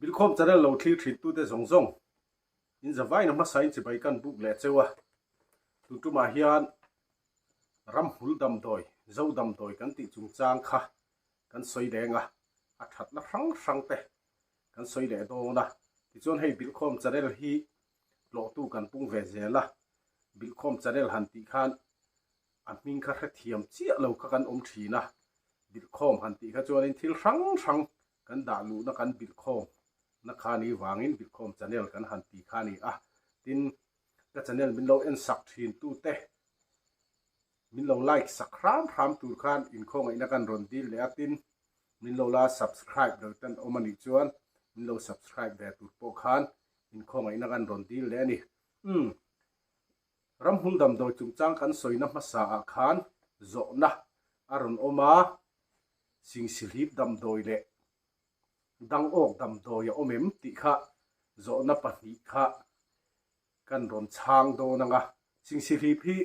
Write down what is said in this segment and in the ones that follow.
Bilkhawm channel lo thlir thin tute zawng zawng in zavain a hmasa in chibai kan buk leh cheu a. Tun tumah hian ramhmul damdawi, zo damdawi kan tih chungchang kha kan sawi leng a, a thatna hrang hrang te kan sawi leh dawn a. Tichuan hei Bilkhawm channel hi tlawhtu kan pung ve zel a, Bilkhawm channel han tih khan a hming kha hrethiam chiah lo kha kan awm thin a, Bilkhawm han tih kha chuanin thil hrang hrang kan dah luhna kan bilkhawm na kha ni vangin Bilkhawm channel kan han ti kha a ni a. Tin, ka channel min lo en sak thin tute min lo like sak hram hram tur khan inkhawngaihna kan rawn dil leh a, tin min lo la subscribe lo ten awm a nih chuan min lo subscribe ve tur pawh khan inkhawngaihna kan rawn dil leh a ni. Umm. Ramhmul damdawi chungchang kan sawina hmasa ah khan zawhna a rawn awm a, Singsihlip damdawi leh Dangawk damdawi a awm em tih kha zawhna pahnih kha kan rawn chhang dawn ang a. Singsihlip hi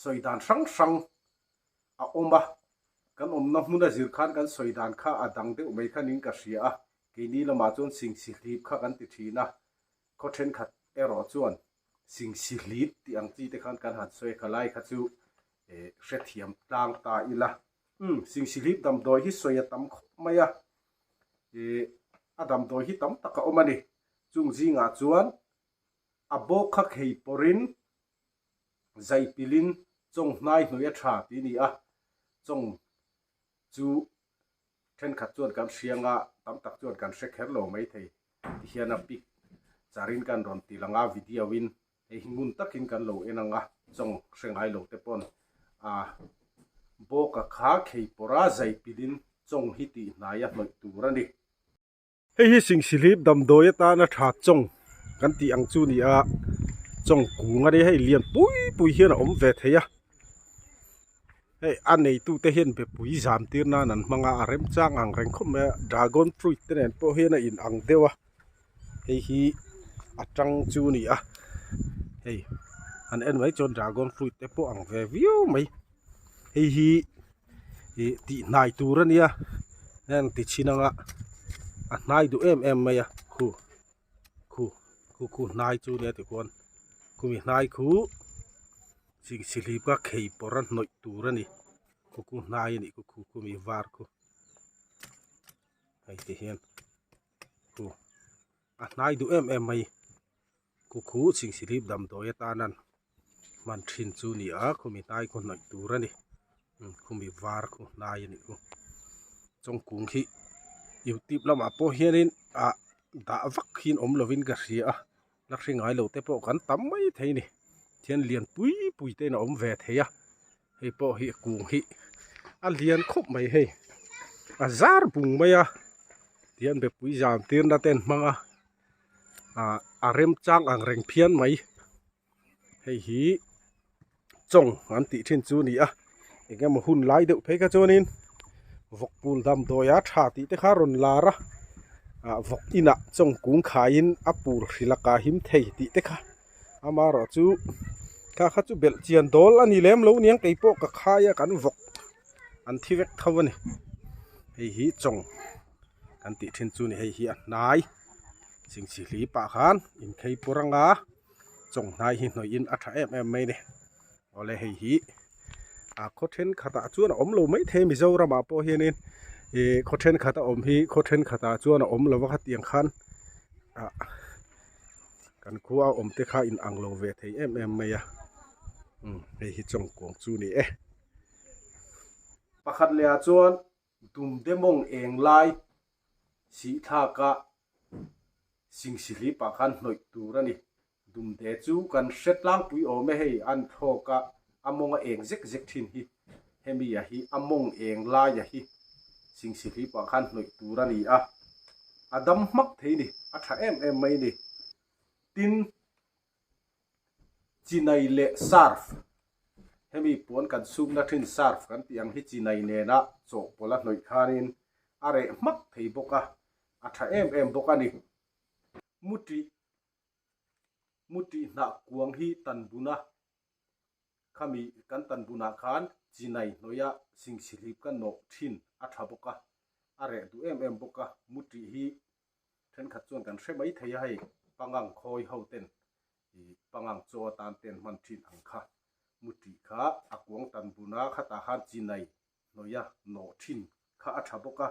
sawi dan hrang hrang a awm a, kan awmna hmuna zir khan kan sawi dan kha a dang deuh mai khanin ka hria a, keini lamah chuan Singsihlip kha kan ti thin a, Khaw thenkhat erawh chuan Singsihlip tih ang chi te khan kan han sawi a, kha lai kha chu hrethiam tlang ta ila. Umm, Singsihlip damdawi hi sawi a tam khawp mai a, a damdawi hi tam tak a awm a ni. Chung zingah chuan a bawk kha khei pawrhin zai pilin chawng hnai hnawih a tha tih a ni a, chawng chu Thenkhat chuan kan hria nga, tam tak chuan kan hre kher lo maithei. Tihian a pic charin kan rawn ti lang a, video in hei hi ngun takin kan lo en ang a, chawng hre ngai lo te pawn a bawka kha khei pawra zai pilin chawng hi tih hnai a hnawih tur a ni. Hei hi Singsihlip damdawi atana tha chawng kan tih ang chu ni a, chawng kung a nia hei lian pui pui hian a awm ve thei a, hei a neitute hian bepui zam tir nan an hmang a, a remchang ang reng khawp mai a, dragon fruit te nen pawh hian a in ang deuh a, hei hi a tang chu a ni a, hei han en mai chuan dragon fruit te pawh ang ve viau mai, hei hi. ih tih hnai tur a nia heng ti chhin anga a hnai duh em em mai a khu khu khu khu hnai chu nia tikhuan khumi hnai khu chingchihlip kha khei pawrh a hnawih tur a ni khu khu hnai a nih khu khu khumi var khu hei ti hian khu a hnai duh em em mai khu khu chingchihlip damdawi atana-- hman thin chu ni a khumi hnai khaw hnawih tur a ni khumi var khu hnai a nih khu chawngkung hi youtube lamah pawh hianin ah dah vak hian awm lovin ka hria a la hre ngai lo te pawh kan tam mai thei a ni thian lian pui pui te in a awm ve thei a hei pawh hi kung hi a lian khawp mai hei a zar bung mai a tihian mipui zam tirna te an hmang a ah a remchang ang reng phian mai. Hei hi chawng an tih thin chu a ni a eng emaw hun lai deuh phei kha chuanin vawk pul damdawi a tha tih te kha a rawn lar a ah vawk inah chawng kung khaiin a pul hrilh a kah him thei tih te kha amaherawh chu kha kha chu belh chian dawl a ni lem lo aniang kei pawh ka khai a kan vawk an thi vek tho a ni hei hi chawng kan tih thin chu a ni hei hi a hnai chingchihlip ah khan inkhei pur anga. Chawnghnai hi hnawih in a tha em em mai a ni awle hei hi a khaw thenkhatah chuan a awm lo mai thei Mizoram ah pawh hianin ih khaw thenkhat a awm hi khaw thenkhatah chuan a awm lo a khatiang khan ah kan khua a awm te kha in ang lo ve thei em em mai a umm hei hi chawngkuang chu a ni e. Pakhat leh ah chuan dumde mawng eng lai sihthlak a Singsihlip ah khan hnawih tur a ni. Dumde chu kan hre tlangpui awm e hei an thlawk a, a mawng a eng zek zek thin hi. Hemi a hi a mawng eng lai a hi Singsihlip ah khan hnawih tur a ni a, a dam hmak thei ni, a tha em em mai ni. Tin, Chinai leh Surf, hemi puan kan sukna thin Surf kan tih ang hi chinai nena chawhpawlh a hnawih khanin a reh hmak thei bawk a, a tha em em bawk a ni. Mu tih, mu tih hnah kuang hi tan buna khami kan tan bunah khan chinai hnawih a singsihlip ka nawh thin a tha bawk a, a reh duh em em bawk a, mu tih hi. Thenkhat chuan kan hre mai thei a hei pangang khawi ho ten ih pangang chaw atan ten hman thin ang kha. Muṭih kha a kuang tan bun a, khatah khan chinai hnawih a nawh thin kha a tha bawk a.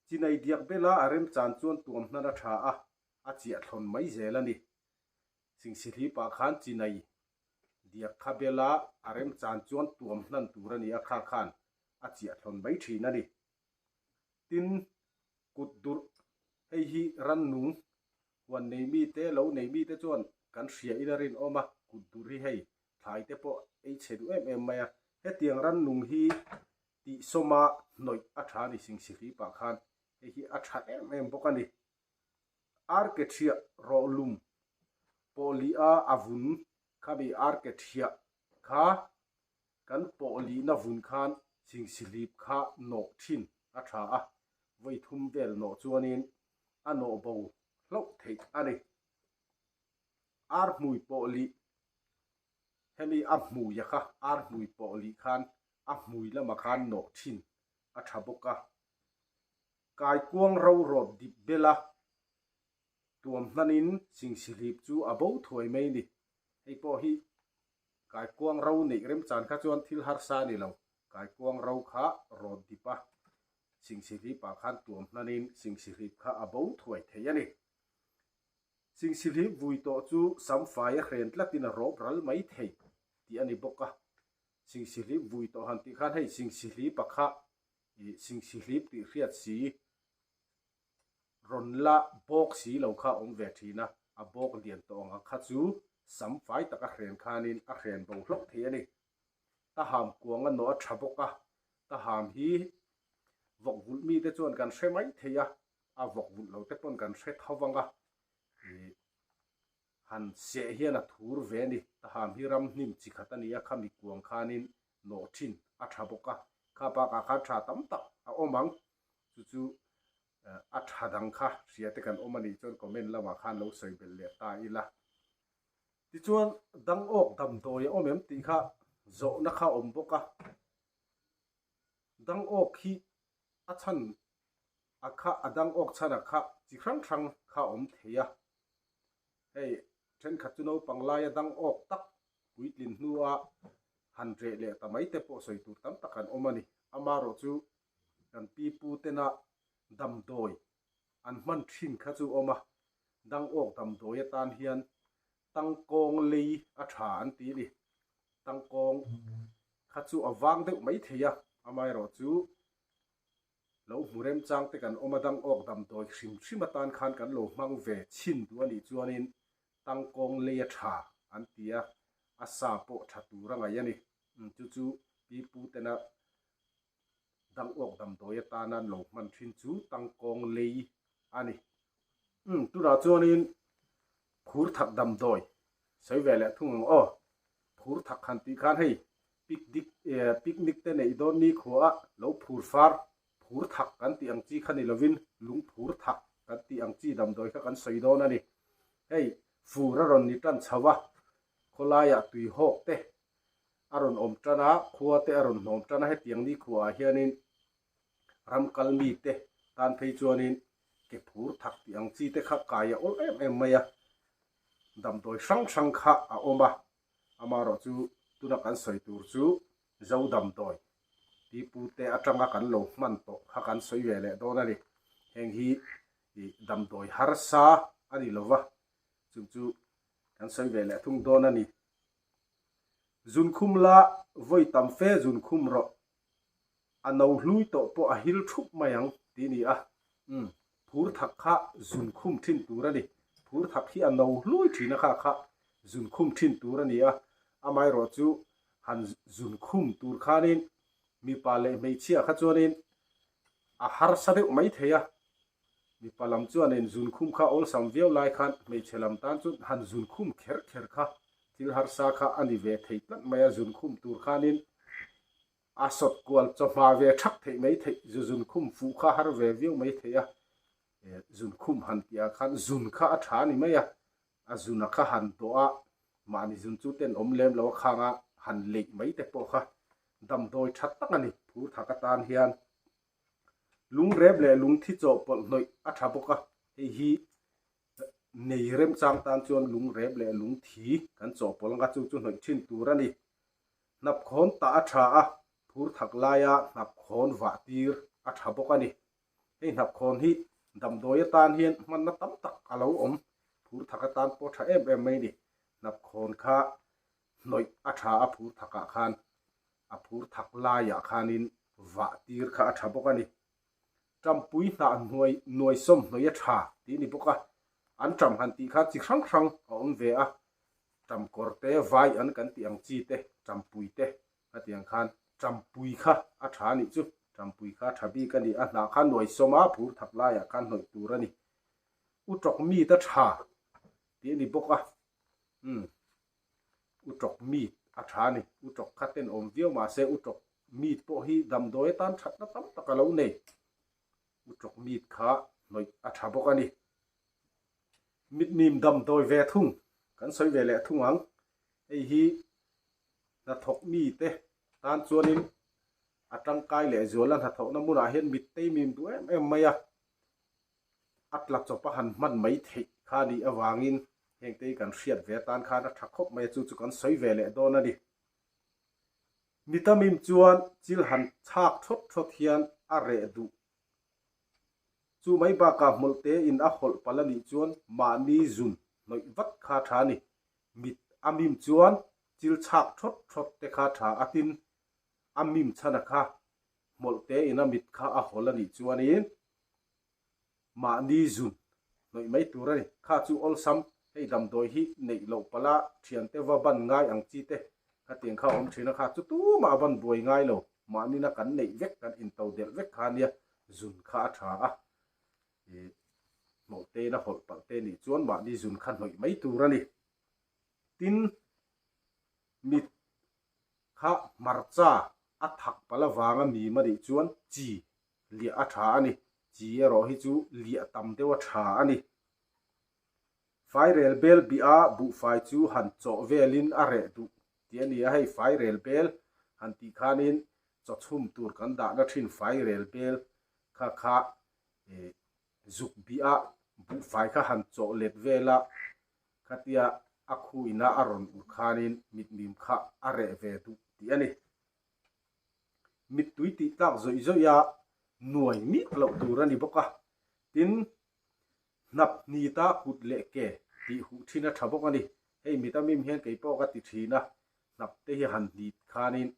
Chinai diak bela a remchan chuan tuam hnan a tha a, a chiah thlawn mai zel a ni. Singsihlipah khan chinai diak kha bela a remchan chuan tuam hnan tur a ni a, kha khan a chiah thlawn mai thin a ni. Tin, kut durh hei hi rannung huan nei mite, lo nei mite chuan kan hria in a rinawm a, kut durh hi hei thlai te pawh ei chhe duh em em mai a. Hetiang rannung hi tihsawma hnawih a tha a ni Singsihlipah khan hei hi a tha em em bawk a ni. Arke thiah rawhlum pawh lih a a vun khami arke thiah kha kan pawh lihna vun khan singsihlip kha nawh thin a tha a, vawi thum vel nawh chuanin a nawh bo hlauh theih a ni. Ar hmui pawh lih hemi a hmui a kha ar hmui pawh lih khan a hmui lamah khan nawh thin a tha bawk a. Kaikuang ro rawt dip bel a, tuam hnanin singsihlip chu a bo thuai mai ni. Hei pawh hi kaikuang ro neih remchan kha chuan thil harsa a ni lo. Kaikuang ro kha rawt dip a, singsihlipah khan tuam hnanin singsihlip kha a bo thuai thei a ni. Singsihlip vui tawh chu samfai a hren tlatin a rawp ral mai thei tih a ni bawk a. Singsihlip vui tawh han tih khan hei singsihlipa kha Ih singsihlip tih hriat si, rawn la bawk si lo kha a awm ve thin a, a bawk lian tawh ang a kha chu sam fai tak a hren khanin a hren bo hlauh thei a ni. Taham kuang a nawh a tha bawk a, taham hi vawk vulh mite chuan kan hre mai thei a, a vawk vulh lo te pawn kan hre tho vang a, ih han seh hian a thur ve a ni. Taham hi ram hnim chi khat a ni a, khami kuang khanin nawh thin a tha bawk a, kha bakah khan tha tam tak a awm ang, chu chu a tha dang kha hria te kan awm a nih chuan comment lamah khan lo sawi belh leh ta ila. Tichuan dangawk damdawi a awm em tih kha zawhna kha a awm bawk a, dangawk hi a chhan a kha a dangawk chhan a kha chi hrang hrang kha a awm thei a, hei thenkhat chu naupang laia dangawk tak puitlin hnua han reh leh ta mai te pawh sawi tur tam tak an awm a ni. Amaherawh chu kan pi pu tena damdawi an hman thin kha chu awm a, dangawk damdawi atan hian tangkawng lei a tha an ti a ni. Tangkawng kha chu a vang deuh mai thei a, amaherawh chu Lo hmu remchang te kan awm a dang awk damdawi hrim hrim atan khan kan lo hmang ve chhin duh a nih chuanin tangkawng lei a tha an ti a, a sa pawh tha tur a ngaih a ni. Chu chu pi pu tena dang awk damdawi atana an lo hman thin chu tangkawng lei a ni. Tunah chuanin phur thak damdawi sawi ve leh thung ang aw. Phur thak han tih khan hei picnic picnic te neih dawn ni khua a lo phur far phur thak kan tih ang chi kha ni lovin lung phur thak kan tih ang chi damdawi kha kan sawi dawn a ni. Hei fur a rawn ni tan chho a, khawlaiah tui hawk te a rawn awm tan a, khua te a rawn hnawm tan a, hetiang ni khuaah hianin ram kal mite tan phei chuanin ke phur thak tih ang chi te kha kai a awl em em mai a, damdawi hrang hrang kha a awm a, amaherawh chu tuna kan sawi tur chu zo damdawi pi pu te atanga kan lo hman tawh kha kan sawi ve leh dawn a ni. Heng hi ih damdawi harsa a ni lova, chung chu kan sawi ve leh thung dawn a ni. Zunkhum la vawi tam fe zunkhum rawh A no hlui tawh pawh a hil thup mai ang tih a ni a. Umm, phur thak kha zun khum thin tur a ni. Phur thak hi a no hlui thin a kha kha zun khum thin tur a ni a. Amaherawh chu han zun khum tur khanin mipa leh hmeichhia kha chuanin a harsa deuh mai thei a. Mipa lam chuanin zun khum kha awlsam viau lai khan hmeichhe lam tan chuan han zun khum kher kher kha thil harsa kha a ni ve thei tlat mai a. Zun khum tur khanin A sawt kual chawhma ve thak theih mai theih, zu zun khum fuh kha har ve viau mai theih a, zun khum han tih ah khan zun kha a tha a ni mai a, a zun a kha han dawh a, mahni zun chu ten awm lem lo a khang a, han leih mai te pawh kha damdawi tha tak a ni, phur thak atan hian lungrep leh lungthi chawhpawlh hnawih a tha bawk a, hei hi. Nei remchang tan chuan lungrep leh lungthi kan chawhpawlh anga chu chu hnawih thin tur a ni. Hnapkhawn tah a tha a, phur thak laia hnapkhawn vah tir a tha bawk a ni. Hei hnapkhawn hi damdawi atan hian hmanna tam tak a lo awm, phur thak atan pawh tha em em mai a ni. Hnapkhawn kha hnawih a tha a phur thakah khan a phur thak laiah khanin vah tir kha a tha bawk a ni. Tampui hnah hnuai nuai sawm hnawih a tha tih a ni bawk a, an tam han tih khan chi hrang hrang a awm ve a, tam kawr te, vai an kan tih ang chi te, tampui te a tih ang khan tampui kha a tha a nih chu, tampui kha a tha bik a ni, a hnah kha nuai sawm a phur thak laiah khan hnawih tur a ni. U tawk meat a tha tih a ni bawk a, umm. U tawk meat a tha a ni. U tawk kha ten awm viau mahse u tawk meat pawh hi damdawi atan thatna tam tak a lo nei. U tawk meat kha hnawih a tha bawk a ni. Mitmim damdawi ve thung kan sawi ve leh thung ang. Hei hi hnathawk mite tan chuanin a tangkai leh zuala hnathawhna hmunah hian mit teimim duh em em mai a. A tla chawp a han hman mai theih kha a nih avangin hengte hi kan hriat ve atan khan a tha khawp mai a, chu chu kan sawi ve leh dawn a ni. Mitamim chuan chil han chhak thawt thawt hian a reh duh. Chu mai bakah hmawlhte in a hawlh palh a nih chuan mahni zun hnawih vat kha a tha a ni. Mit a mim chuan chil chhak thawt thawt te kha tha a tin a mim chhan a kha hmawlhte in a mit kha a hawlh a nih chuanin mahni zun hnawih mai tur a ni. Kha chu awlsam, hei damdawi hi neih loh pala thiante va ban ngai ang chi te khatiang kha a awm thin a, kha chu tumah a ban buai ngai lo, mahnina kan neih vek, kan into delh vek kha nia, zun kha a tha a, ih hnawh te in a hawlh palh te nih chuan mahni zun kha hnawih mai tur a ni. Tin, mit kha hmarcha a thak palh avanga mim a nih chuan chi liah a tha a ni. Chi erawh hi chu liah tam deuh a tha a ni. Fairel bel bih a buhfai chu han chawh velin a reh duh tih a ni a, hei fairel bel han tih khanin chaw chhum tur kan dahna thin fairel bel kha kha zuk bih a buhfai kha han chawh let vel a, khatia a khu ina a rawn ur khanin mitmim kha a reh ve duh tih a ni. Mittui tih tlak zawih zawih a nuai miah loh tur a ni bawk a, tin hnap hnita kut leh ke tih huh thin a tha bawk a ni. Hei mit a mim hian kei pawh ka ti thin a, hnap te hi han hnit khanin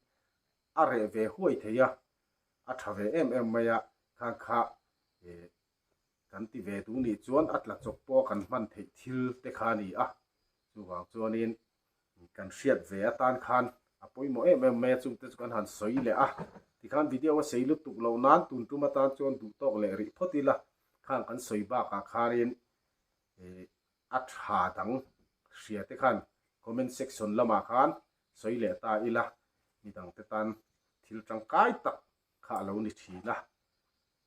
a reh ve huai thei a, a tha ve em em mai a, khang kha kan ti ve duh nih chuan a tla chawp pawh kan hman theih thil te kha a ni a, chuvang chuanin kan hriat ve atan khan a pawimawh em em mai a, chungte chu kan han sawi leh a, tikhan video a sei lutuk loh nan tun tum atan chuan duh tawk leh rih phawt ila, khang kan sawi bakah khanin ih a tha dang hria te khan comment section lamah khan sawi leh ta ila, midangte tan thil tangkai tak kha a lo ni thin a.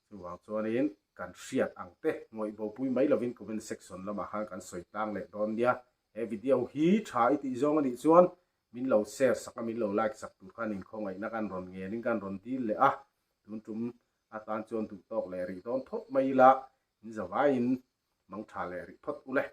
Chuvang chuanin kan hriat ang te ngawih bopui mai lovin comment section lamah khan kan sawi tlang leh dawn nia. He video hi tha i tih zawng a nih chuan min lo share sak a, min lo like sak tur khan inkhawngaihna kan rawn ngenin kan rawn dil leh a. Tun tum atan chuan duh tawk leh rih dawn phawt mai ila, in zavaiin mang tha leh rih phawt u le.